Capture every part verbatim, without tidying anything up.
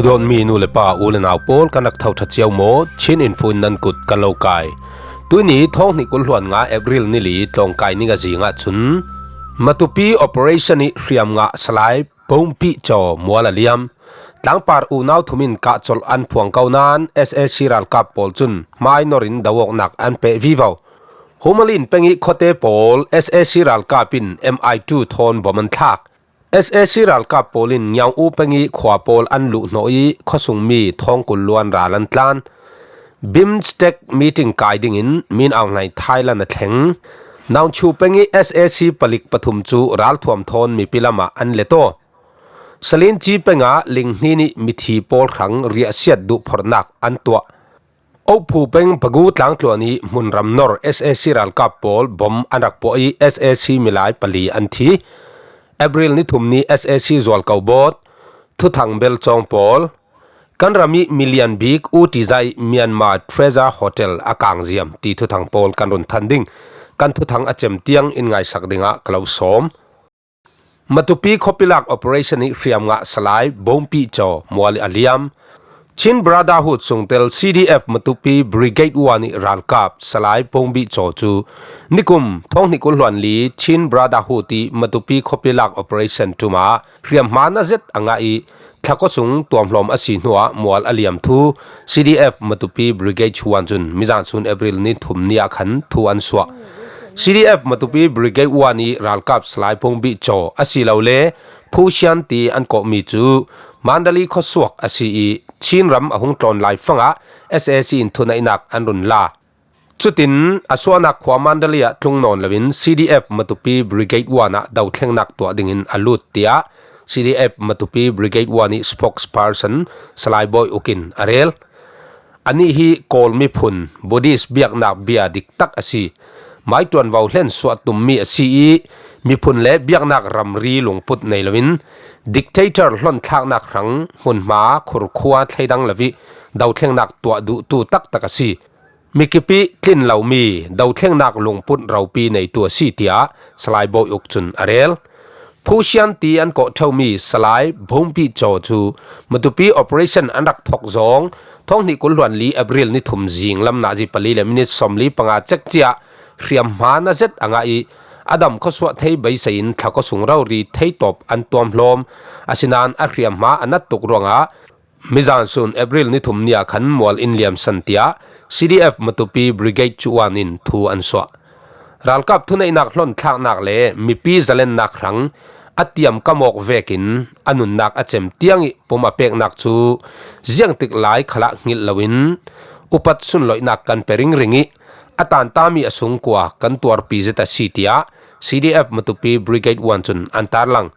Dawnmi nu le pa, u le nau pawl, kan rak tho ṭha cio maw? Chin Info in nan kut kan lo kai. Tuini thawng hnih kul hluan nga April ni li tlawngkai ni nga zingah chun Matupi operation ih hriam ngah Salai Bawngpih Caw mual a liam. Tlangpar unau thum in kahcolh an phuang ko nain S A C ralkap pawl cun hmainor in do awknak an peh vivo. Humalin peng ih khuate pawl S A C ralkap in M I two thawn bom an thlak. S A C ralkap pawl in Ngiaung U peng ih khua pawl an luhhnawh ih khuasungmi thawng kul luan ral an tlan. BIMSTEC meeting kai dingin Min Aung Hlaing Thailand a thleng. Naungchu peng ih S A C palik pathum cu ralthuam thawn mipi lamah an let aw. Salinci pengah linghni nih mithi pawl hrang riahsiat duhphorhnak an tuah. Ouphu peng Pagu tlangtluan ih hmunram nor S A C ralkap pawl bom an rak puah ih S A C milai pali an thi. April ni thum ni S A C zualko bawt, thuthang belcawng pawl, kan ram ih milian bik U T Zai Myanmar Treasure Hotel a kangziam ti thuthang pawl kan run than ding. Kan thuthang a cem tiang in ngaisak dingah ka lo sawm. Matupi khuapi lak operation ih hriam ngah Salai Bawngpih Caw mual ih a liam. Chin Brotherhood sungtel C D F Matupi Brigade One ih ralkap Salai Bawngpih Caw cu nikum thawng hnih kul hluan li Chin Brotherhood ih Matupi khuapi lak operation ṭum ah hriamhma na zet a ngah ih thlakhuasung tuamhlawm a si hnuah mual a liam thu C D F Matupi Brigade One cun mizan sun April ni thum ni ah khan thu an suah. C D F Matupi Brigade One ih ralkap Salai Bawngpih Caw asilole Phu Sian ti an kawhmi cu Mandalay khuasuak a si ih Chin ram a hung tlawn lai fangah S A C in thuneihnak an run la. Cutin a suahnak khua Mandalay ah tlung nawn loin C D F Matupi Brigade One ah dothlengnak tuah dingin a lut, tiah C D F Matupi Brigade One ih spokesperson Salai Bawi Uk in a rel. Anih hi Kawl miphun Buddhist biaknak bia diktak a si. Maiṭuanvo hlen suah tummi a si ih miphun le biaknak ramri lungput nei loin dictator hlawnthlaknak hrang hmunhma khurkhua thleidang lo ih dothlengnak tuah duhtu taktak a si. Mikip ih tlin lomi dothlengnak lungput ropi neitu a si, tiah Salai Bawi Uk cun a rel. Phu Sian ti an kawh ṭheumi Salai Bawngpih Caw cu Matupi operation an rak thok zawng thawng hnih kul hluan li April ni thum zing lam nazi pali le minit sawmli panga cek ciah hriamhma na zet a ngah ih a dam khuasuah thei beisei in thlakhuasung rori theitawp an tuamhlawm. Asinain a hriamhma a nat tuk ruangah mizan sun April ni thum ni ah khan mual in liamsan, tiah C D F Matupi Brigade One in thu an suah. Ralkap thuneihnak hlawnthlaknak le mipi zalennak hrang a tiamkam awk vekin a nunnak a cem tiang ih pum a peknak cu ziangtik lai khalah hngilh loin upat sunloihnak kan pe ringring ih a tantami a sungkua kan tuarpi zet a si, tiah C D F Matupi Brigade One cun an tarlang.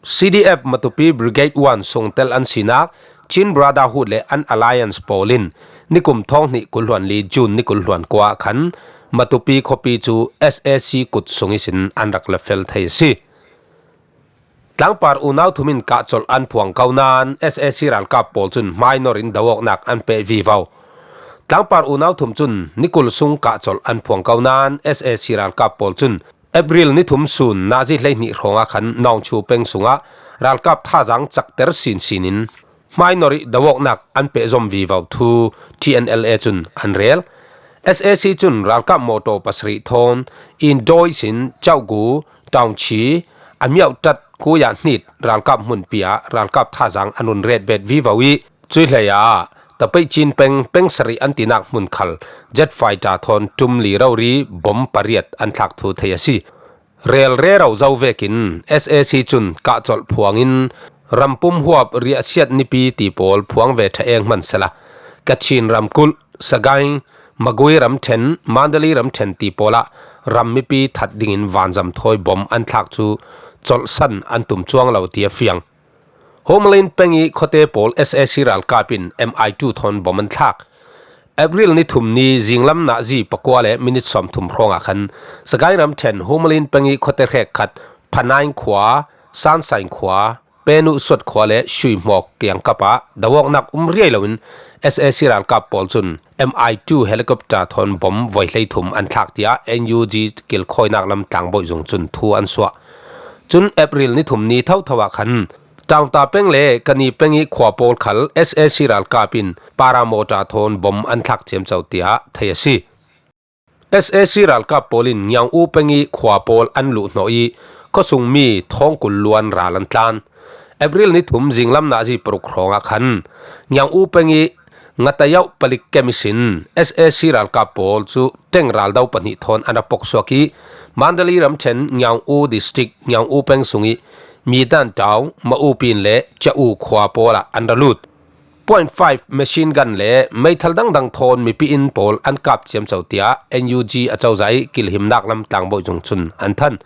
C D F Matupi Brigade One sungtel an sinak Chin Brotherhood le an Alliance pawl in nikum thawng hnih kul hluan li June ni kul hluan kua ah khan Matupi khuapi cu S A C kut sung ihsin an rak la fel thei a si. Tlangpar unau thum in kahcolh an phuang ko nain S A C ralkap pawl cun hmainor in do awknak an peh vivo. Tlangpar unau thum cun nikul sung kahcolh an phuang ko nain S A C ralkap pawl cun April ni thum sun nazi hleihnih hrawngah khan Nawngchu peng sungah ralkap thazaang cakter sinsin in hmainor ih do awknak an pehzom vivo thu T N L A cun an rel. S A C cun ralkap mawtaw pasarih thawn Indoy sin Chaugu, Taungchi, a miauhtat Kuya Hnit ralkap hmunpi ah ralkap thazaang an run retbet vivo ih, cuih hlei ah Tapeih Chin peng, peng sarih an tinak hmun khal jet fighter thawn ṭum li rori bom pariat an thlak thu thei a si. Rel rero zo vekin S A C cun kahcolh phuangin rampum huap riahsiat nipi ti pawl phuang ve ṭha eng hmansehla Kachin ramkulh, Sagaing, Magui ramṭhen, Mandalay ramṭhen ti pawlah ram mipi that dingin vanzam thawi bom an thlak cu colhsan an tum cuang lo ti a fiang. Homalin peng ih khuate pawl S A C ralkap in M I two thawn bom an thlak. April ni thum ni zinglam nazi pakua le minit sawmthum hrawngah khan Sagaing ramṭhen Homalin peng ih khuate hrekkhat Phanaing khua, Sansaing khua, Penuh Suat khua le Shuihmawk kiangkap ah do awknak um riai loin S A C ralkap pawl cun M I two helicopter thawn bom voi hleithum an thlak, tiah N U G kilkhawinak lam tlangbawi zung cun thu an suah. Cun April ni thum ni thotho ah khan Taungta peng le Kani peng i khua pawl khal S A C ralkap in paramawta thawn bom an thlak ciamco tiah thei a si. S A C ralkap pawl in Ngiang U peng i khua pawl an luhhnawh i khuasungmi thawngkul luan ral an tlan. April ni thum zinglam nazi paruk hrawngah khan Ngiang U peng i Ngatayauh palik kem ihsin S A C ralkap pawl cu teng raldo pahnih thawn an ra poksuak i Mandalay ramṭhen Ngiang U district Ngiang U peng sung i Midan Taung, Maupin le Ca U khua pawl ah an ra lut. Point five machine gun le meithal dangdang thawn mipi inn pawl an kap ciamco tiah N U G a cozah i kilhimnak lam tlangbawi zung cun an than.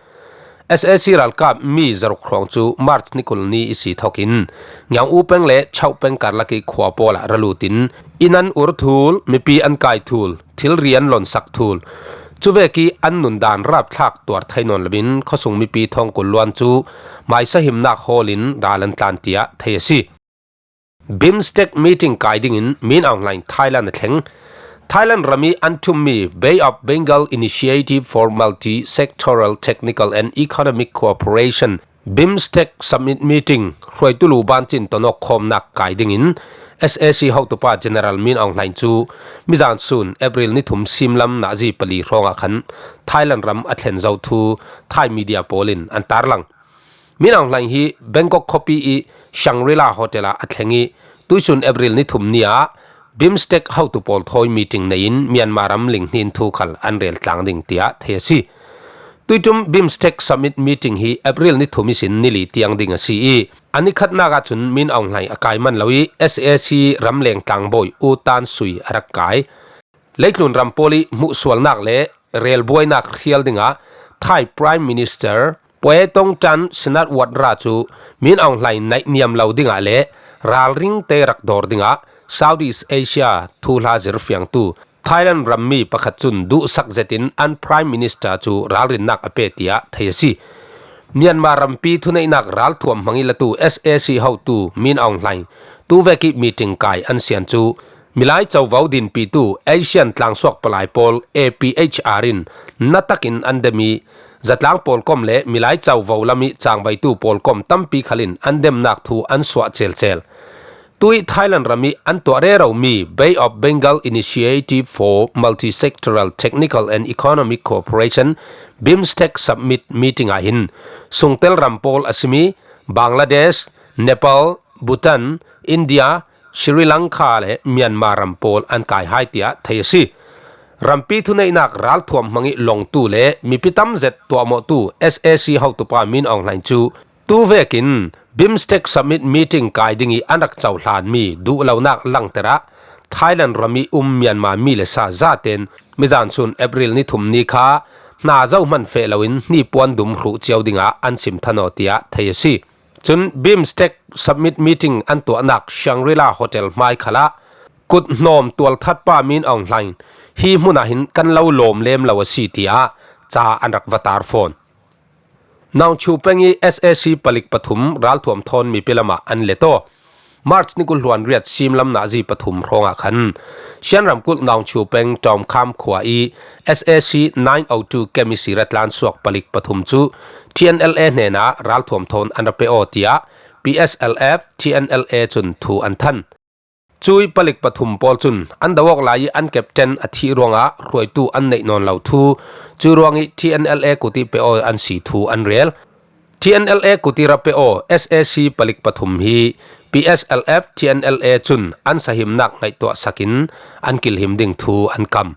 S A C ralkap mi zaruk hrawng cu March ni kul ni i si thokin Ngiang U peng le Chauh peng karlak i khua pawl ah ra lut in inn an ur thul, mipi an kai thul, thilri an lonsak thul, cuvek i an nundan rapthlak tuar thei nawn loin khuasung mipi thawngkul luan cu maisa himnak hawl in ral an tlan tiah thei a si. BIMSTEC meeting kai dingin Min Aung Hlaing Thailand a thleng. Thailand ram i an ṭhummi Bay of Bengal Initiative for Multi-Sectoral Technical and Economic Cooperation, BIMSTEC Summit meeting hruaitu lu bancin tonawk khawmnak kai dingin S A C hotupa General Min Aung Hlaing cu mizan sun April ni thum simlam nazi pali hrawngah khan Thailand ram a thlen zo thu Thai media pawl in an tarlang. Min Aung Hlaing hi Bangkok khuapi i Shangri-La Hotel ah a thleng i tuisun April ni thum ni ah BIMSTEC hotu pawl thawi meeting nei in Myanmar ram linghnin thu khal an rel tlang ding tiah thei a si. Tuiṭum BIMSTEC Summit meeting hi April ni thum ihsin ni li tiang ding a si i, a ni khatnak ahcun Min Aung Hlaing a kai man lo i S A C ramleng tlangbawi U Tan Sui a rak kai. Leitlun ram pawl i hmuhsualnak le relbuainak hrial dingah Thai Prime Minister Pu Tongtan Shinawatra cu Min Aung Hlaing naihniam lo dingah le ralring te rak dawr dingah Southeast Asia thuhla zirfiangtu Thailand rammi pakhat cun duhsak zetin an Prime Minister cu ralrinnak a pe tiah thei a si. Myanmar rampi thuneihnak ralthuam hmang i latu S A C hotu Min Aung Hlaing tuvek i meeting kai an sian cu milai covo dinpitu Asian tlangsuak palai pawl A P H R in na takin an dem i zatlang pawlkom le milai covo lam i cangvaitu pawlkom tampi khalin an demnak thu an suah celcel. Tui Thailand ram i an tuah reromi Bay of Bengal Initiative for Multisectoral Technical and Economic Cooperation, BIMSTEC Summit meeting ah hin sungtel ram pawl a simi Bangladesh, Nepal, Bhutan, India, Sri Lanka le Myanmar ram pawl an kai hai tiah thei a si. Rampi thuneihnak ralthuam hmang i longtu le mipi tam zet tuahmawhtu S A C hotupa Min Aung Hlaing cu tuvekin BIMSTEC Summit meeting kai ding i an rak cohlanmi duhlonak langter ah Thailand ram i um Myanmar mi le sa zaten mizan sun April ni thum ni kha hna zohman feh loin hnipuan dum hruh cio dingah an sim than aw tiah thei a si. Cun BIMSTEC Summit meeting an tuahnak Shangri-La Hotel hmai khalah kut hnawm tualthatpa Min Aung Hlaing hi hmun ah hin kan lo lawm lem lo a si tiah ca an rak va tar fawn. Naungchu peng i S A C palik pathum ralthuam thawn mipi lamah an let aw. March ni kul hluan riat simlam nazi pathum hrawngah khan Shan ramkulh Naungchu peng Tawmkham khua i S A C nine oh two kem i sira tlansuak palik pathum cu T N L A hnenah ralthuam thawn an ra pe aw tiah P S L F T N L A cun thu an than. Cui palik pathum pawl cun an do awk lai i an captain a thih ruangah hruaitu an neih nawn lo thu, cui ruang i T N L A kut i pe aw an si thu an rel. T N L A kut i ra pe aw S A C palik pathum hi P S L F T N L A cun an sahimnak ngaihtuah sakin an kilhim ding thu an kam.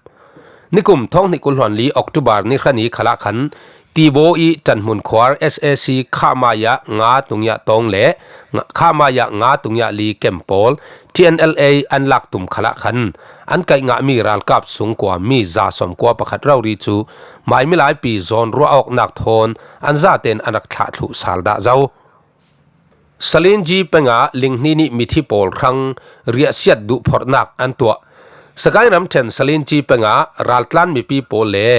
Nikum thawng hnih kul hluan li October ni hra ni khalah khan Tibaw i Tanhmun khuar S A C khahmai ah nga tungya tawng le nga- khahmai ah nga tungya li kem pawl T N L A an lak tum khalah khan an kaih ngahmi ralkap sungkua mi za sawmkua pakhat rori cu mai milaipi zawn ruah awknak thawn an zaten an rak thlah thluh sal dah zo. Salinji pengah linghni nih mithi pawl hrang riahsiat duhphorhnak an tuah. Sagaing ramṭhen Salinji pengah raltlan mipi pawl le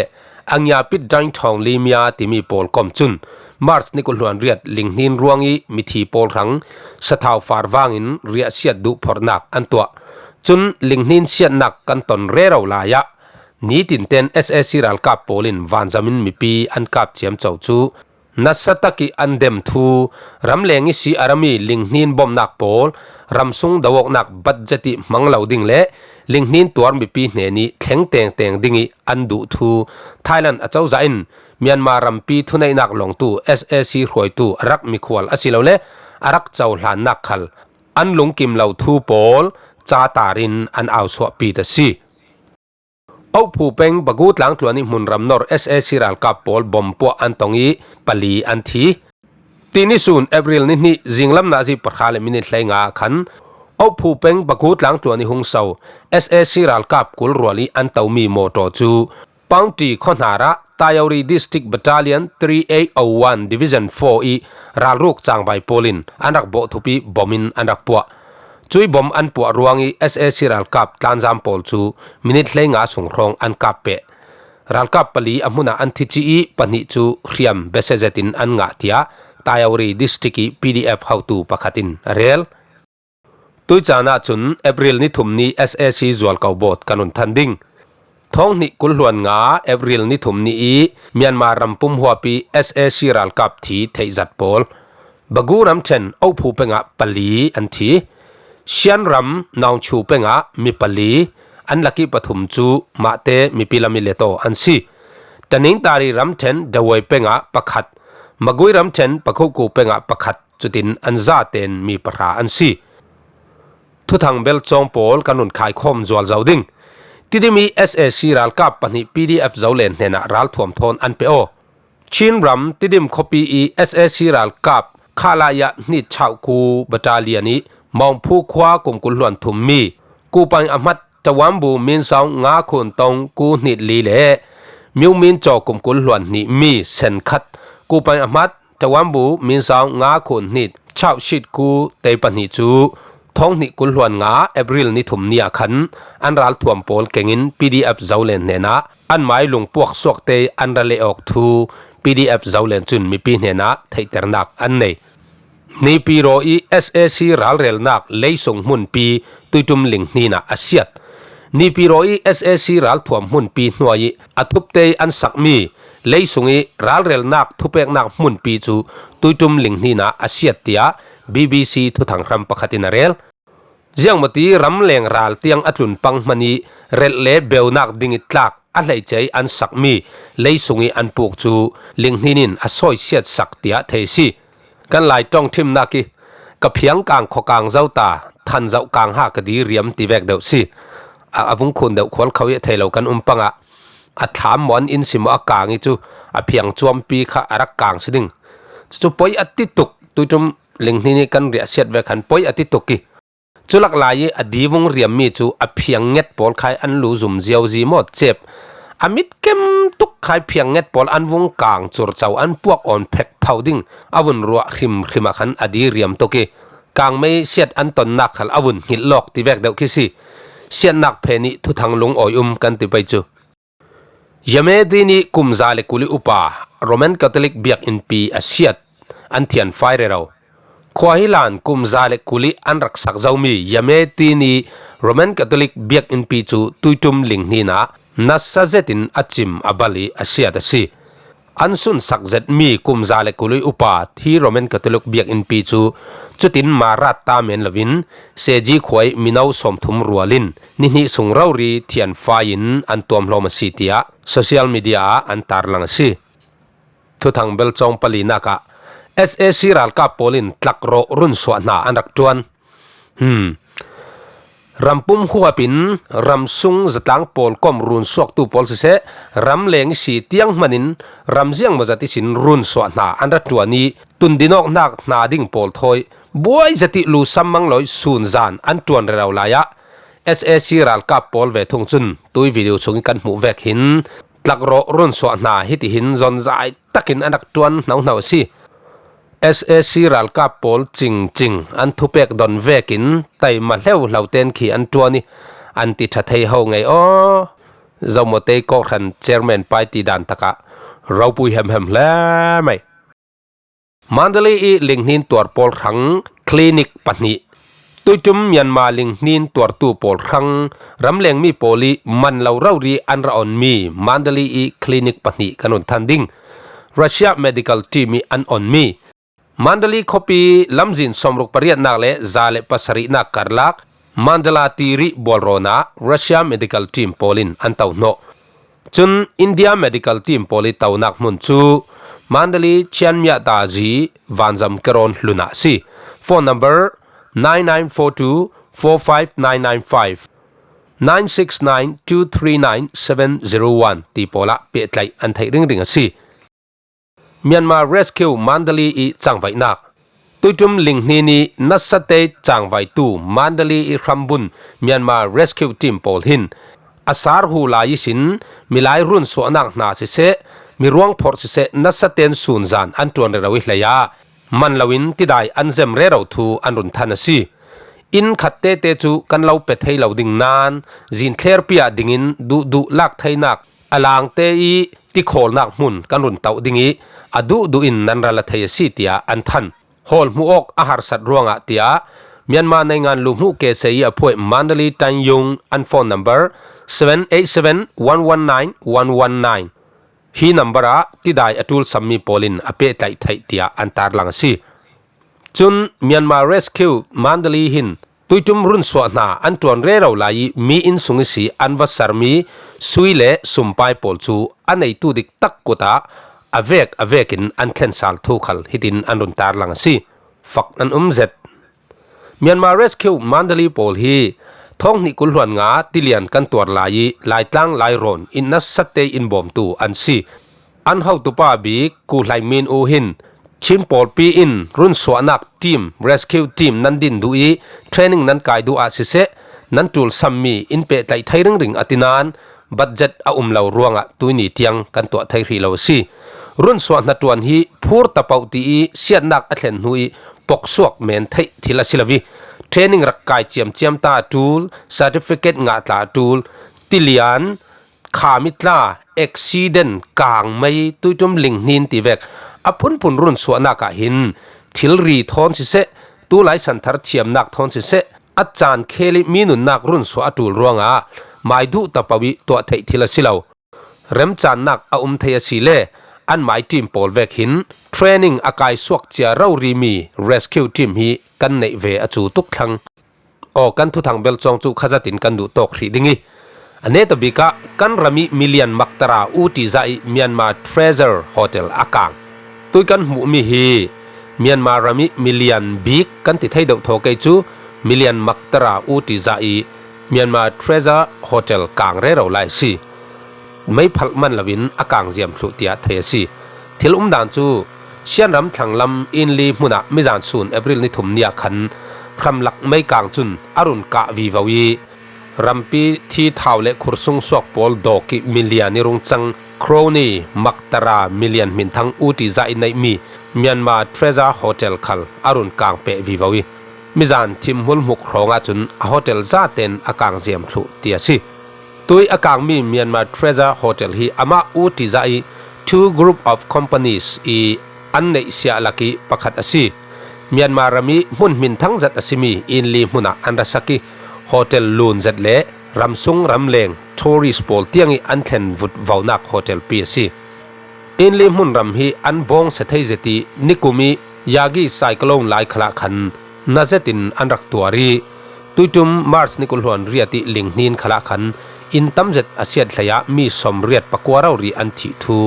Angyapit Daingthawng Limia timi pawl kom cun March ni kul hluan riat linghnin ruang i mithi pawl hrang sathau far vangin riahsiat duhphorhnak an tuah. Cun linghnin siatnak kan ton rero lai ah nitinten S A C ralkap pawl in vanzamin mipi an kap ciamco cu nasa tak ih an dem thu, ramleng ihsi a rami linghnin bomnak pawl, ramsung do-awknak budget ih hmang lo ding le linghnin tuar mipi hnen ih thleng tengteng ding ih an duh thu Thailand acozah in Myanmar rampi thuneihnak lawngtu S A C hruaitu a rak mikhual asilole a rak cohlannak khal an lungkim lo thu pawl catarin an ausuahpit a si. Okphu peng Bagu tlangtluan ih hmunram nor S A C ralkap pawl bom puah an tong ih pali an thi. Tini sun April ni hnih zinglam nazi pahra le minit hleinga khan Okphu peng Bagu tlangtluan ih hung so S A C ralkap kul rual ih an tomi mawtaw cu Paungti khuahnarah Tayori District Battalion three eight oh one Division four ih ralruk cangvai pawl in an rak bawh thup ih bom in an rak puah. Cuih bom an puah ruangih S A C ralkap tlanzam pawl cu minit hleinga sung hrawng an kap peh. Ralkap pali a hmunah an thi cih ih pahnih cu hriam besia zetin an ngah, tiah Tayori District ih P D F hotu pakhat in a rel. Tuih caan ahcun April ni thum ni S A C zualko bawt kan run than ding. Thawng hnih kul hluan nga April ni thum ni ih Myanmar rampum huap ih S A C ralkap thi theihzat pawl Bagu ramṭhen Okphu pengah pali an thi. Shan ram Naungchu pengah mi pali, an lakih pathum cu mahte mipi lam ih let aw an si. Taningtari ramṭhen Dawei pengah pakhat, Magui ramṭhen Pakhuku pengah pakhat, cutin an zaten mi pahra an si. Thuthang belcawng pawl kan run khaikhawm zualzo ding. Tidim ih S A C ralkap pahnih P D F Zolen hnenah ralthuam thawn an pe aw. Chin ram Tidim khuapi ih S A C ralkap Khalaya hnit chauhku battalion ih Mawngphu khua kum kul hluan thum mi Kupaing Ahmat Tawambu Minsaung nga khun tong ku hnit li le Myu Min Caw kum kul hluan hnih mi Sen khat Kupaing Ahmat Tawambu Minsaung nga khun hnit chauh shit ku tei pahnih cu thawng hnih kul hluan nga April ni thum ni ah khan an ralthuam pawl kengin P D F Zolen hnenah an mai lungpuak suakte an ra leh awk thu P D F Zolen cun mipi hnenah theihternak an nei. Nipiro ih S A C ralrelnak leisung hmunpi tuiṭum ling hnin ah a siat. Nipiro ih S A C ralthuam hmunpi hnuai ih a thupte an sakmi leisung ih ralrelnak thupeknak hmunpi cu tuiṭum ling hnin ah a siat, tiah B B C thuthang hram pakhat in a rel. Ziangmati ramleng ral tiang a tlun pang hmanh ih relh le beunak ding ih tlak a hleice ih an sakmi leisung ih an puk cu ling hnin in a sawisiat sak, tiah thei a si. Kan Lai ṭong ṭhimnak ih ka phiangkang khuakang zo ta, than zoh kang ha ka di riam ti vek deuh si. A, a vung khun deuh khual kho ih a thei lo kan um pangah a thlam maw an in si maw a kang ih cu a phiang cuampi kha a rak kang si ding. Cucu poi a ti tuk, tuiṭum ling hnin ih kan riahsiat ve khan poi a ti tuk ih cu laklai ih a di vung riammi cu a phiang nget pawl khai an lu zum ziauzi maw cep. A mit kem tuk khai phiang nget pawl an vung kang curco an puak awn phek pho ding a vun ruah hrimhrim ah khan a di riam tuk ih kangmei siat an tonnak khal a vun hngilh lawk ti vek deuh khi si. Siatnak phen ih thuthang lungawi um kan ti pei cu. Yameti nih kum za le kul ih upa Roman Catholic biakinnpi a siat an thianfai rero. Khua hi lan kum za le kul ih an rak sak zomi Yameti nih Roman Catholic biakinnpi cu tuiṭum ling hnin ah nasa zetin a cim a bal ih a siat a si. An sunsak zetmi kum za le kul ih upa hi Roman Catholic biakinnpi cu cutin Marat ta men loin Seji khua ih mino sawmthum rual in nihnih sung rori thianfai in an tuamhlawm a si, tiah social media ah an tarlang a si. Thuthang belcawng palinak ah S A C ralkap pawl in tlakrawh runsuah hna an rak ṭuan. Hmm. Rampum huap in ramsung zatlang pawl kom runsuaktu pawl siseh, ramleng ihsi tiang hmanh in ram ziangmawzat ihsin runsuah hna an ra ṭuan ih tundinawknak hna ding pawl thawi buai zet ih lu sammang lawi sunzan an ṭuan rero lai ah S A C ralkap pawl ve thung cun tui video sung ih kan hmuh vek hin tlakrawh runsuah hna hitihin zonzai takin an rak ṭuan hnohno a si. S A C ralkap pawl cingcing an thupek don vekin taima hleuhlo ten khi an ṭuan ih an ti ṭha thei ho ngei aw. Zomotei kawhhran chairman party dan takah ropui hemhem hle mai. Mandalay ih linghnin tuar pawl hrang clinic pahnih, tuiṭum Myanmar linghnin tuartu pawl hrang ramlengmi pawl ih man lo rori an ra onmi Mandalay ih clinic pahnih kan run than ding. Russia Medical Team ih an onmi. Mandalay khuapi lamzin sawmruk pariatnak le za le pasarihnak karlak Mandalay Tiri bualrawnah Russia Medical Team pawl in an tohnawh. Cun India Medical Team pawl ih tonak hmun cu Mandalay Chianmyata zi vanzam kerawn hlunah a si. Phone number nine nine four two four five nine nine five, nine six nine two three nine seven zero one ti pawlah pehtlaih an theih ringring a si. Myanmar Rescue Mandalay ih cangvaihnak. Tuiṭum linghnin ih nasate cangvaitu Mandalay ih hrambun Myanmar Rescue Team pawl hin a sarhu lai ihsin milai runsuahnak hna siseh, miruang phorh siseh, nasaten sunzan an ṭuan rero ih hleiah man loin tidai an zem rero thu an run than a si. Inn khat tete cu kan lo pe thei lo ding nain zin thlerpi ah dingin duhduh lak theinak a langte ih tikhawlnak hmun kan run toh ding ih a duhduh in nan ra la thei a si, tiah an than. Hawl hmuh awk a harsat ruangah, tiah Myanmar naingan luhmuh kese ih a phuai Mandalay Taiyung an phone number seven eight seven one one nine one one nine. Hi number ah tidai a ṭul sammi pawl in a pehtlaih theih, tiah an tarlang a si. Cun Myanmar Rescue Mandalay hin tuiṭum runsuah hna an ṭuan rero lai ih mi inn sung ihsi an va sermi sui le sumpai pawl cu a neitu dik tak kut ah a vek a vekin an thlen sal thu khal hitin an run tarlang a si. Fak an um zet. Myanmar Rescue Mandalay pawl hi thawng hnih kul hluan nga tilian kan tuar lai ih Laitlang Lairawn inn nasate in bawmtu an si. An hotupa bik Ku Hlai Min U hin Chin pawlpi in runsuahnak team, rescue team nan din duh ih training nan kai duh ah siseh, nan ṭul sammi in pehtlaih thei ringring a ti nain budget a um lo ruangah tuini tiang kan tuah thei hrih lo a si. Runsuah hnaṭuan hi phur tapoh ti ih siatnak a thlen hnu ih poksuak men theih thil a si lo ih training rak kai ciamciam ta a ṭul, certificate ngah tla a ṭul, tilian, kha mitla, accident, kangmei, tuiṭum linghnin ti vek a phunphun runsuahnak ah hin thilri thawn siseh, tulai santhar thiamnak thawn siseh, a caan khel ih mi nunnak runsuah a ṭul ruangah mai duh tapoh ih tuah theih thil a si lo. Remcannak a um thei a si le an mai team pawl vek hin training a kaisuak cia rorimi rescue team hi kan neih ve a cu tuk thlang. Aw, kan thuthang belcawng cu khazatin kan duh tawk hrih ding ih, a neta bik ah kan ram ih milian maktara uti zah ih Myanmar Treasure Hotel a kang. Tui kan hmuhmi hi Myanmar ram ih milian bik kan ti thei deuh thaw kei cu milian maktara uti zah ih Myanmar Treasure Hotel kang rero lai a si. Meiphalh man loin a kang ziam thluh tiah thei a si. Thil umdan cu Shan ram thlanglam Inli hmun ah mizan sun April ni thum ni ah khan hramlak meikang cun a run kah vivo ih rampi thi thau le khursung suak pawl dawk ih milian ih rung cang crony maktara milian hminthang uti zah ih neihmi Myanmar Treasure Hotel khal a run kang peh vivo ih mizan thim hmulhmuk hrawng ahcun a hotel zaten a kang ziam thluh ti a si. Tui a kangmi Myanmar Treasure Hotel hi amah uti zah ih two group of companies ih an neihsiah lak ih pakhat a si. Myanmar ram ih hmun hminthang zet a simi Inli hmun ah an ra sak ih hotel lun zet le ramsung ramleng tourist pawl tiang ih an thlen vutvonak hotel pi a si. Inli hmun ram hi an bawngsia thei zet ih nikum ih Yagi cyclone lai khalah khan na zetin an rak tuar ih tuiṭum March ni kul hluan riat ih linghnin khalah khan inn tam zet a siat hleiah mi sawmriat pakua rori an thih thu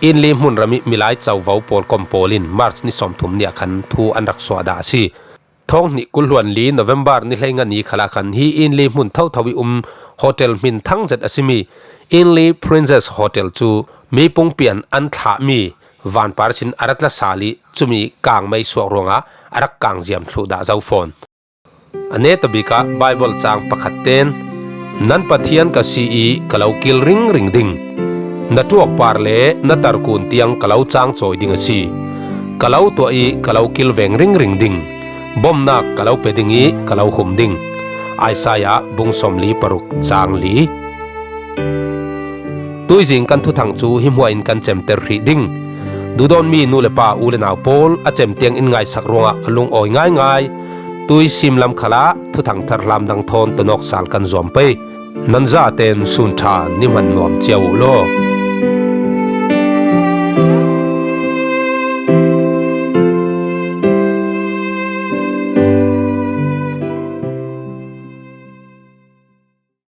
Inli hmun ram ih milai covo pawl kom pawl in March ni sawmthum ni ah khan thu an rak suah dah a si. Thawng hnih kul hluan li November ni hleinga ni khalah khan hi Inli hmun thotho ih um hotel hminthang zet a simi Inli Princess Hotel cu mi pungpi an an thlahmi vanpar sin a ra tla sal ih cumi kangmei suak ruangah a rak kang ziam thluh dah zo fawn. A neta bik ah Baibal caang pakhat ten, "Nan Pathian ka si ih ka lo kil ringring ding. Na ṭuak par le na tarkun tiang ka lo cangcawi ding a si. Ka lo tuah ih ka lo kil veng ringring ding. Bomnak ka lo pe ding ih ka lo hum ding." Isaiah bung sawmli paruk caang li. Tuizing kan thuthang cu hi hmuah in kan cemter hrih ding. Duhdawtmi nu le pa, u le nau pawl, a cem tiang in ngaisak ruangah ka lungawi ngaingai. Tui simlam khalah thuthang thar hlamdang thawn tonawk sal kan zuam pei. Nan zaten sun ṭha ni hman nuam cio uh law.